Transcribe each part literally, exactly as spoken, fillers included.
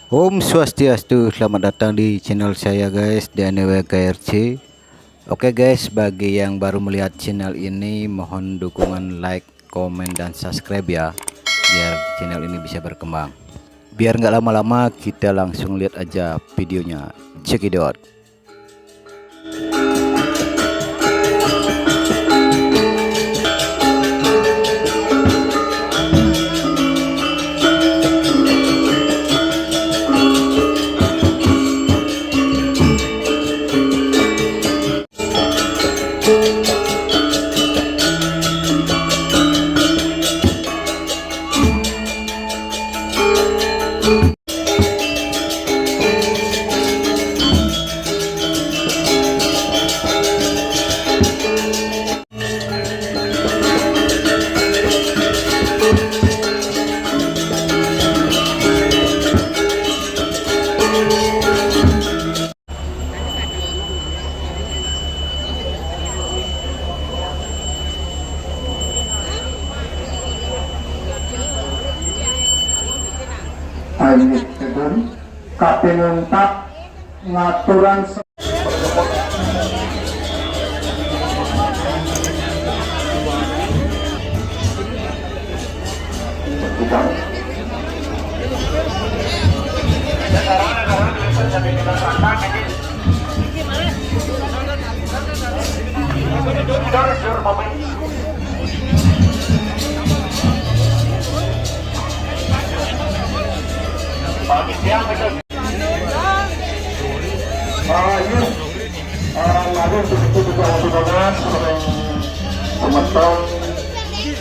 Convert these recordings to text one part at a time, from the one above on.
Om Swastiastu, selamat datang di channel saya guys, D N W K R C. Oke guys, bagi yang baru melihat channel ini, mohon dukungan like, komen, dan subscribe ya, biar channel ini bisa berkembang. Biar nggak lama-lama, kita langsung lihat aja videonya. Cekidot. Ayo, Kebun, Kapinuntak, ngaturan se- Ah, iya. Ah, lalu begitu juga untuk Mas, semeton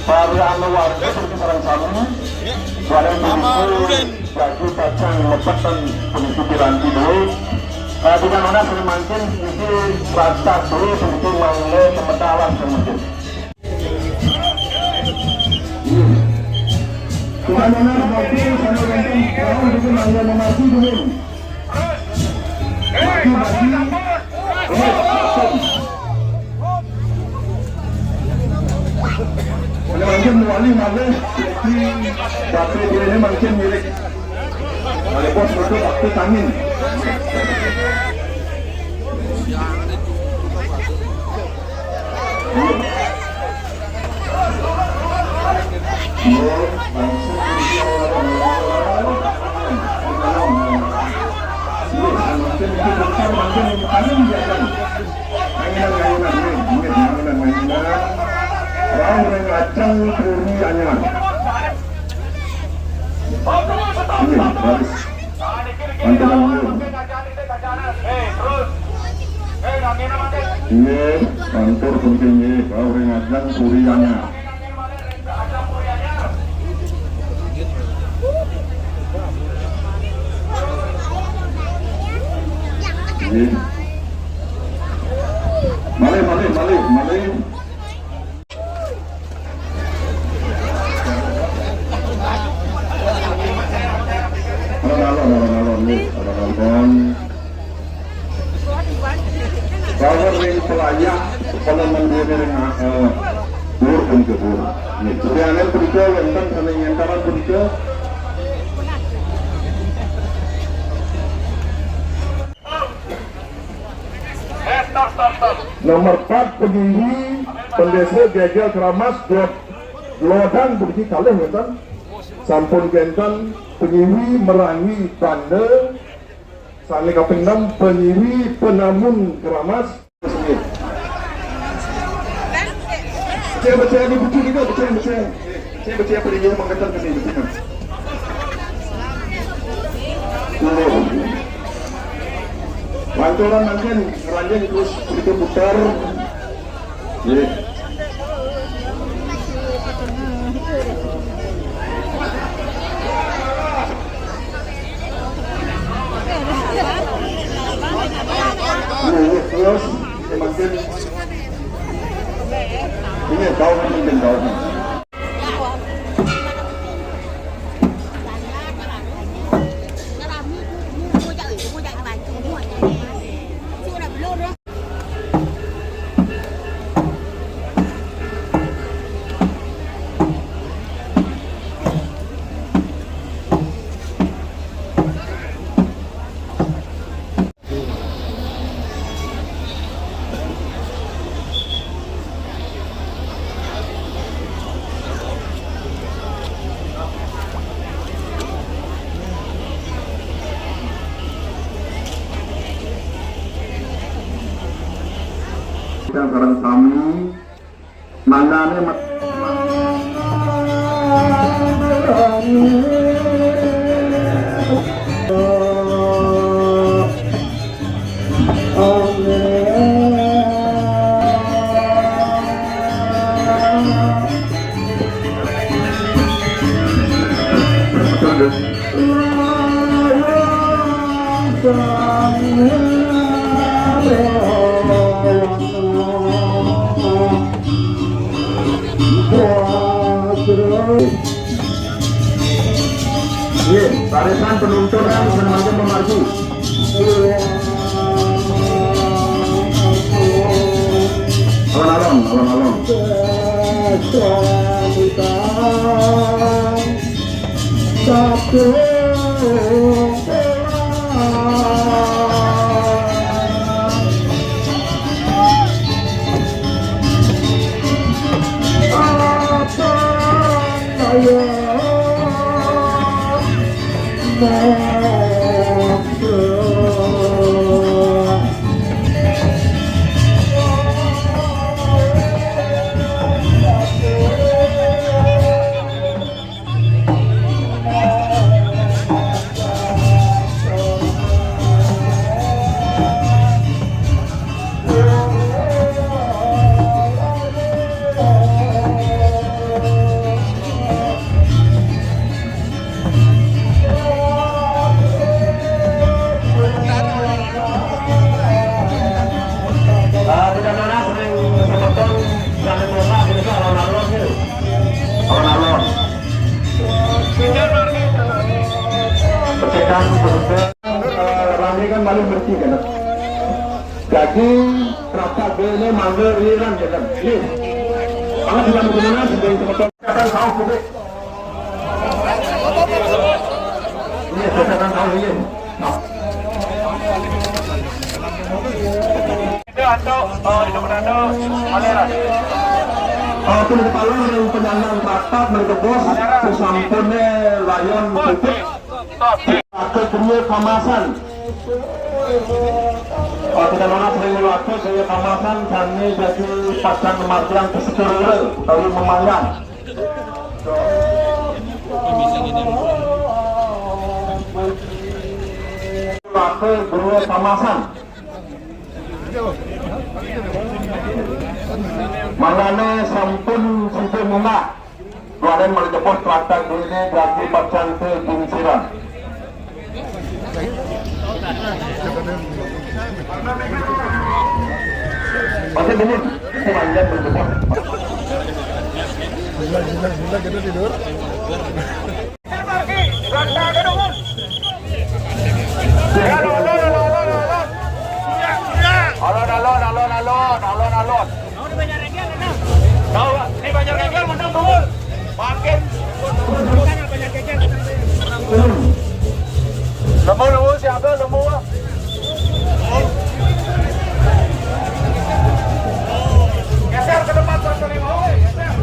para anu warga seperti sareng sami. Barang begitu bagi kacang lepetan begitu piranti dulu. Ah, bukan mana sering mangkin, ini rasa dulu begitu mangga kemetalan sering mangkin. Tuhan Anak maju sama ganteng, kau juga mangga memaju dulu. Maju, maju. Ini mangkin muali malih, jadi batu ini mangkin milik. Malih bos betul waktu tangin. Rauh ring ajeng puri anyar. Ini, baris. Panturan dulu. Nggih, matur puniki nggih, rauh ring ajeng puri anyar. Nggih. Malih, malih, malih, malih. Alon-alon, alon-alon, nggih, alon-alon. Bahwa ring pelayah, kala mendhuwé ring, eh, dhuwur pun dhuwur. Nggih, suryane punika wonten sané nyentaran punika. Nomor empat, penyiwi Pendesa Gegel Keramas, Dot Lodan, puniki kalih wonten. Sampun kenten penyiwi Merangi Banda, sané kaping enam penyiwi Penamun Keramas. Becik, becik, ini becik, ini becik, becik. Becik, becik, apa dia mengatakan ini becik? Lanturan mangkin, ranjing terus sedikit putar. Nggih. Nggih, terus mangkin. Ini tahu mungkin tahu. Sareng sami, mangkane met- Nggih, barisan penonton kan macam-macam memargi. Alon-alon, alon-alon. Ah, tidak nanas ring semeton, jangan lupa, kita alon-alon, gitu. Alon-alon. Pecekan, pecekan. Eh, rame kan paling bersih, kan? Daging, rasa bene, mangga, iriran, kan? Ini. Kalau sudah mau ke mana, sudah yang semeton. Katakan saus, gitu. Iya, katakan saus, iya. Itu untuk, eh, itu menantu, aliran. Kalaupun kepala yang penyandang bakat mergebos, sesampune layon putih, aku kena kamasan. Oh, kita nolak sering waktu saya kamasan, kami jadi pasang martian kesekelure, lalu memandang. Waktu guru kamasan. Mangane sampun sida munggah. Duaning malih jebos tlatah duwene dadi pacante gungsiran. Oke, bener. Itu panjang malih jebos. Gila, gila, gila, kita tidur. Alon, alon, alon, alon, alon. Alon, alon, alon, alon, alon. Tahu, ini banyak gagal, menang, Bungul. Makin. Lemu, lemu, siapa? Lemu. Geser ke depan, Bang Sony, mau, geser.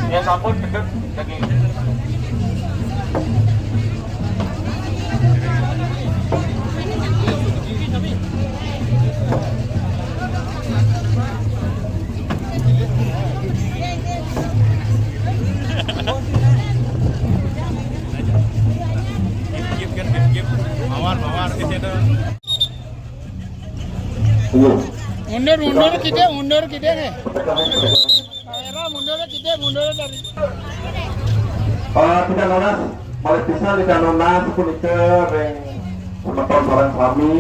Ya sampun, gendut daging. Mawar, mawar, di situ. Iya. Mundur, mundur, kita mundur, kita nih. Kamera mundur, kita mundur dari. Eh, tidak nunas, malih pisan tidak nunas punika ring semeton sareng sami.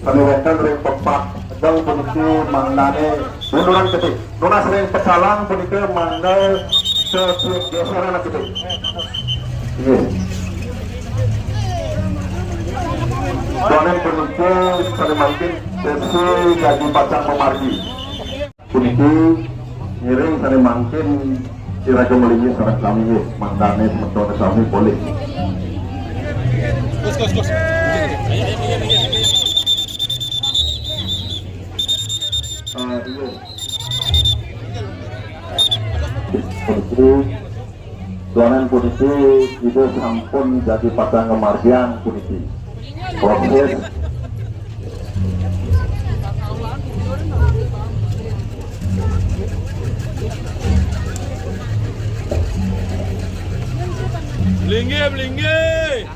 Kami wonten ring pepak dong puniki mangdane munduran ketik. Nunas ring pecalang punika mangda sesuai geseran ketik. Nggih. Soalnya puniki sami mangkin sesi jadi pacang pemargi. Puniki ngiring sami mangkin iraga malinggih sareng sami nggih, mangdane semeton sami boleh. Terus, terus, terus. Eh, iya. Puniki, duaning puniki kita sampun jadi pacang ngamargiang puniki. Proses. Linggih, linggih.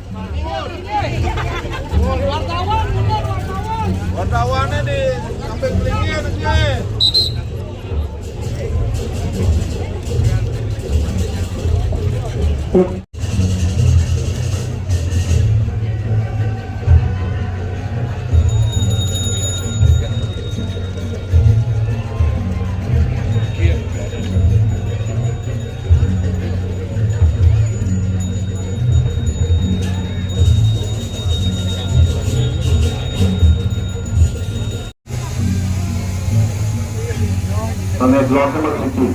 Wartawan, mundur, wartawan. Wartawane di samping linggih, linggih. Mangga blok nomor siji.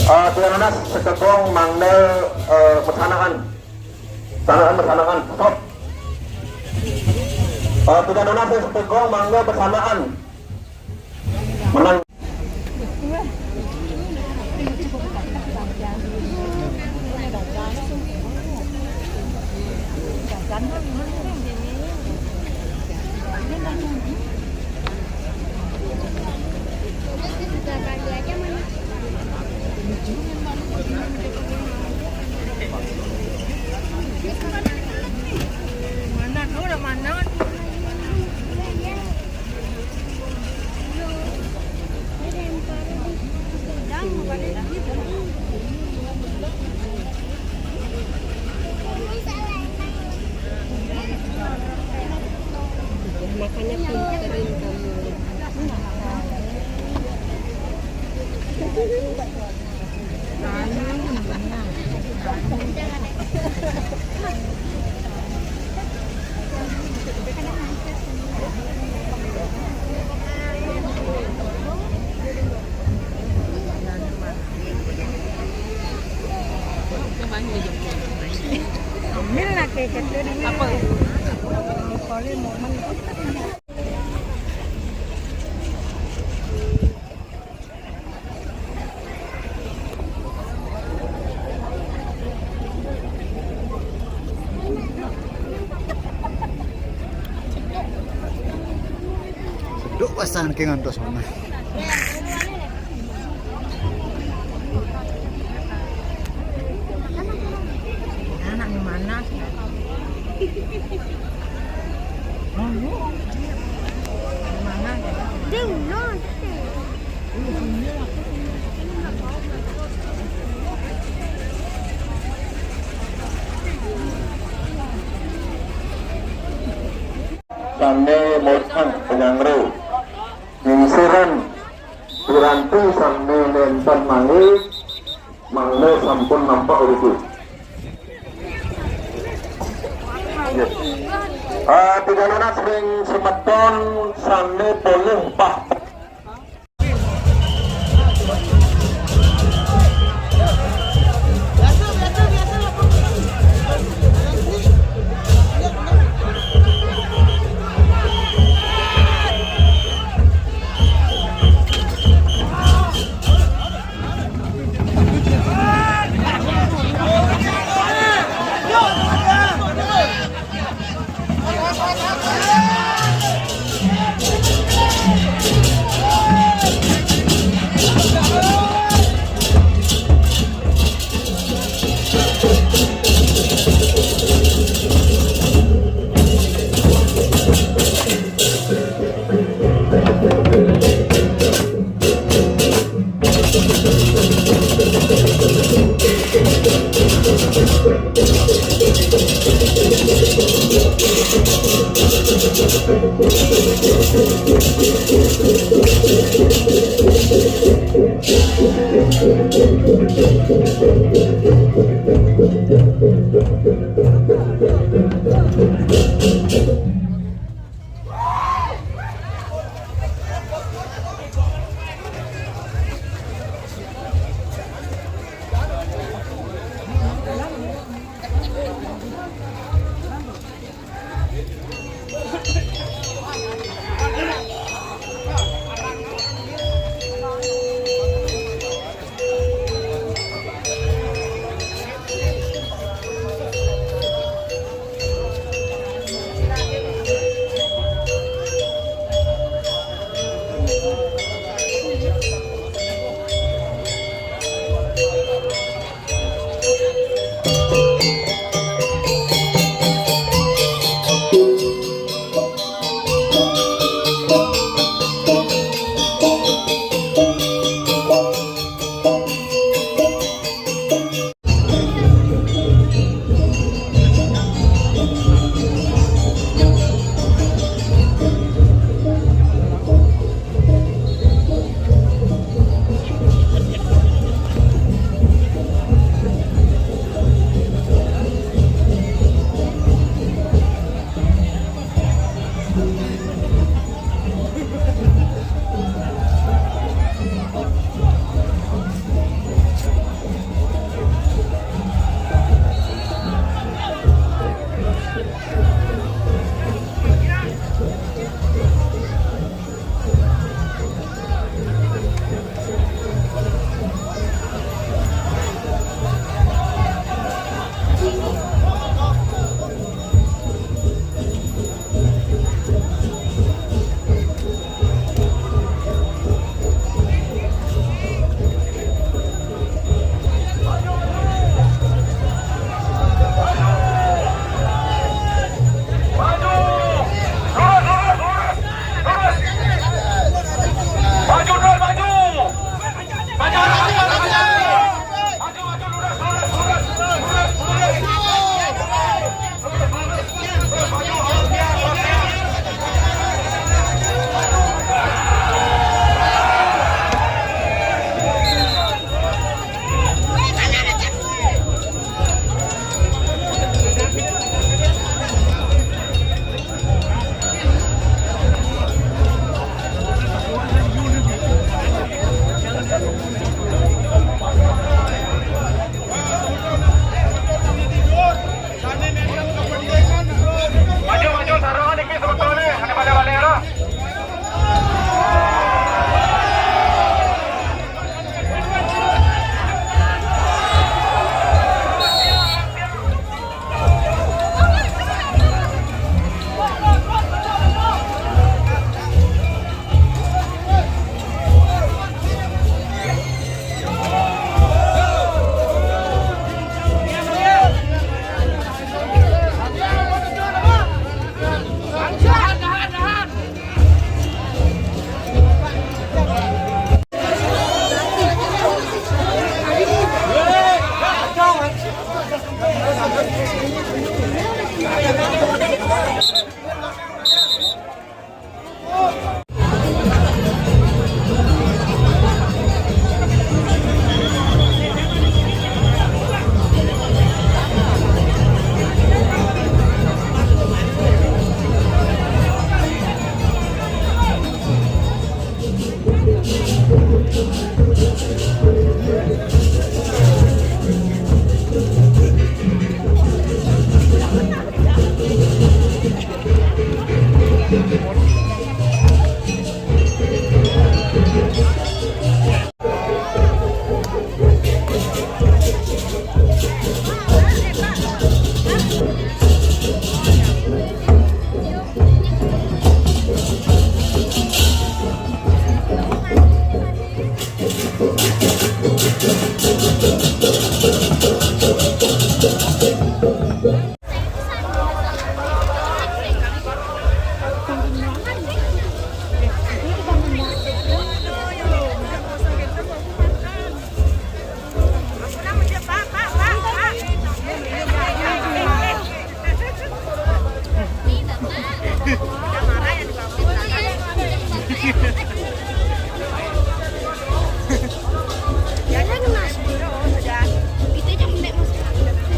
Eh, Tuan Anas, seketung mangda, eh, pesanaan. Pesanaan, pesanaan. Stop. Eh, Tuan Anas, seketung mangda pesanaan. Menang. Mana tuh, udah mana? Makanya pinterin kamu. Ambil lah keket dulu. Apa? Boleh momen. Pasan ke ngantos mana? Anak yang mana? Yang mana? Sane mosang penyangre. Sisiran piranti sane nenten mangke, mangke sampun nampak uripe. Nggih. Eh, tiga lunas ring semeton sane polih pah.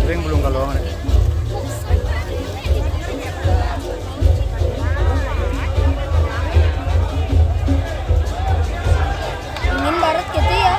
Sering belum kalau. Dingin banget gitu ya.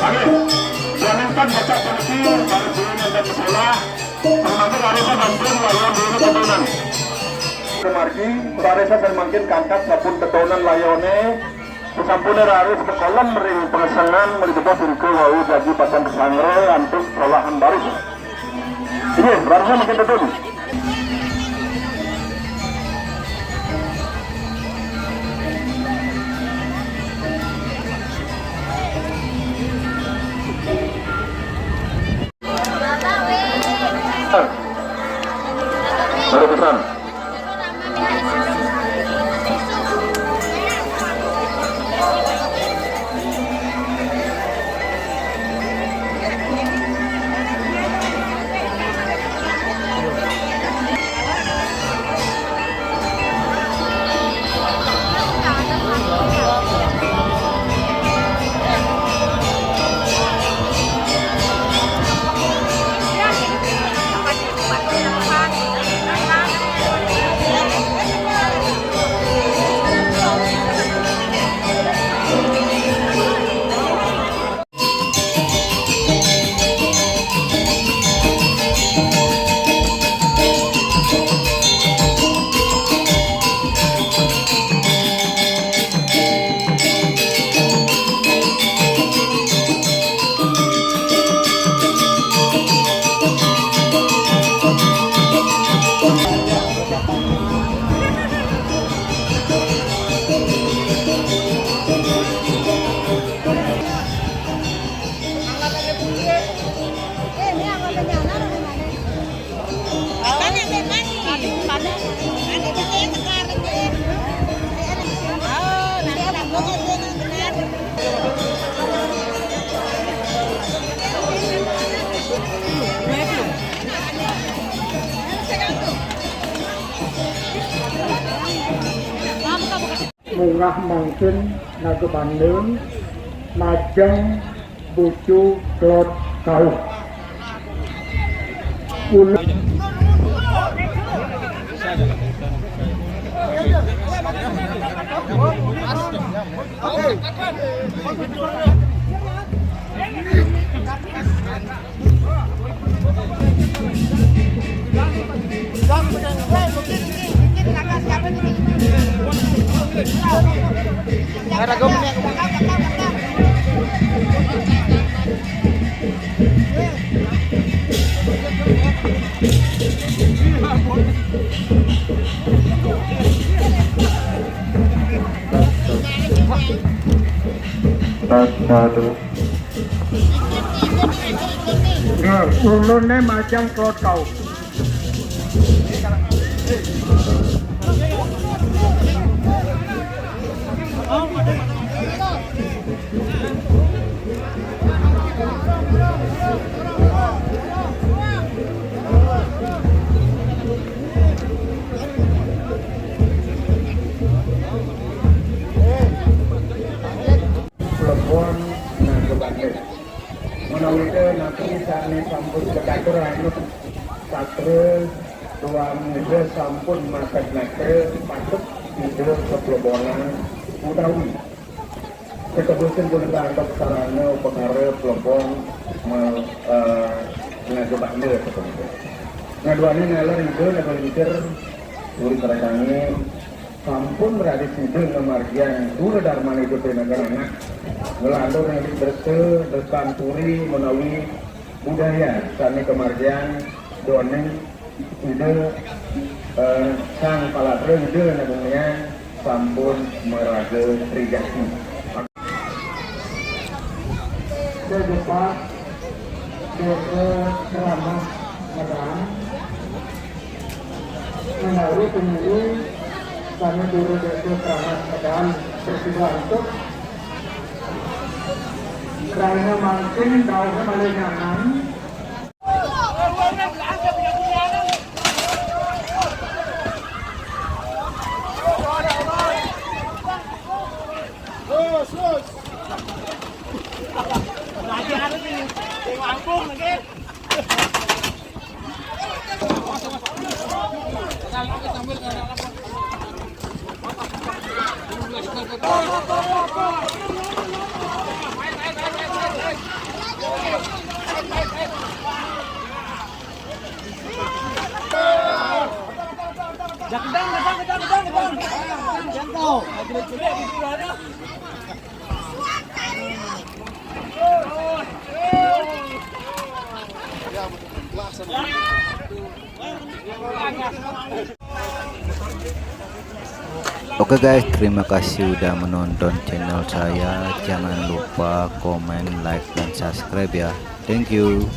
Ayo, jangankan baca buku, baru dulu nonton sekolah, termasuk harus nonton wayang dulu tontonan. Kemargi, Baresa sing mangkin kangkat sampun tetonan layone, sasampune raris kekolem ring pengesengan mriki punika wau jagi pacang kesangre antuk olahan baris. Inggih, Baresa mangkin tetun. Baru pesan. Munggah mangkin naga bandeng, majeng Pucu Klot Kauh. Ulu. Nggih, ulune majang Klot Kauh. Plebon Naga Bandel. Menawi te napi sane sampun kadatur anut sastra, duaning Ida sampun maket netra, patut Ida kaplebonan utawi ketebusan punika antuk sarana upakara plebon me-, eh, Naga Bandel sepunika. Nah, duaning naler Ida Naga Lincir, urip rekange, sampun raris sida ngamargiang dura darmane idup ring negara anak, nglantur ring dresa, dresan puri menawi budaya sane kamargiang duaning Ida, eh, Sang Palatra Ida Naga Ungyan sampun maraga trijati. Dedepak Desa Keramat Medan. Menawi penyanyi sami dulu Desa Keramat Medan bersibantuk. Raina mangkin dauhnya malih nyanan. Oke guys, terima kasih udah menonton channel saya. Jangan lupa komen, like, dan subscribe ya. Thank you.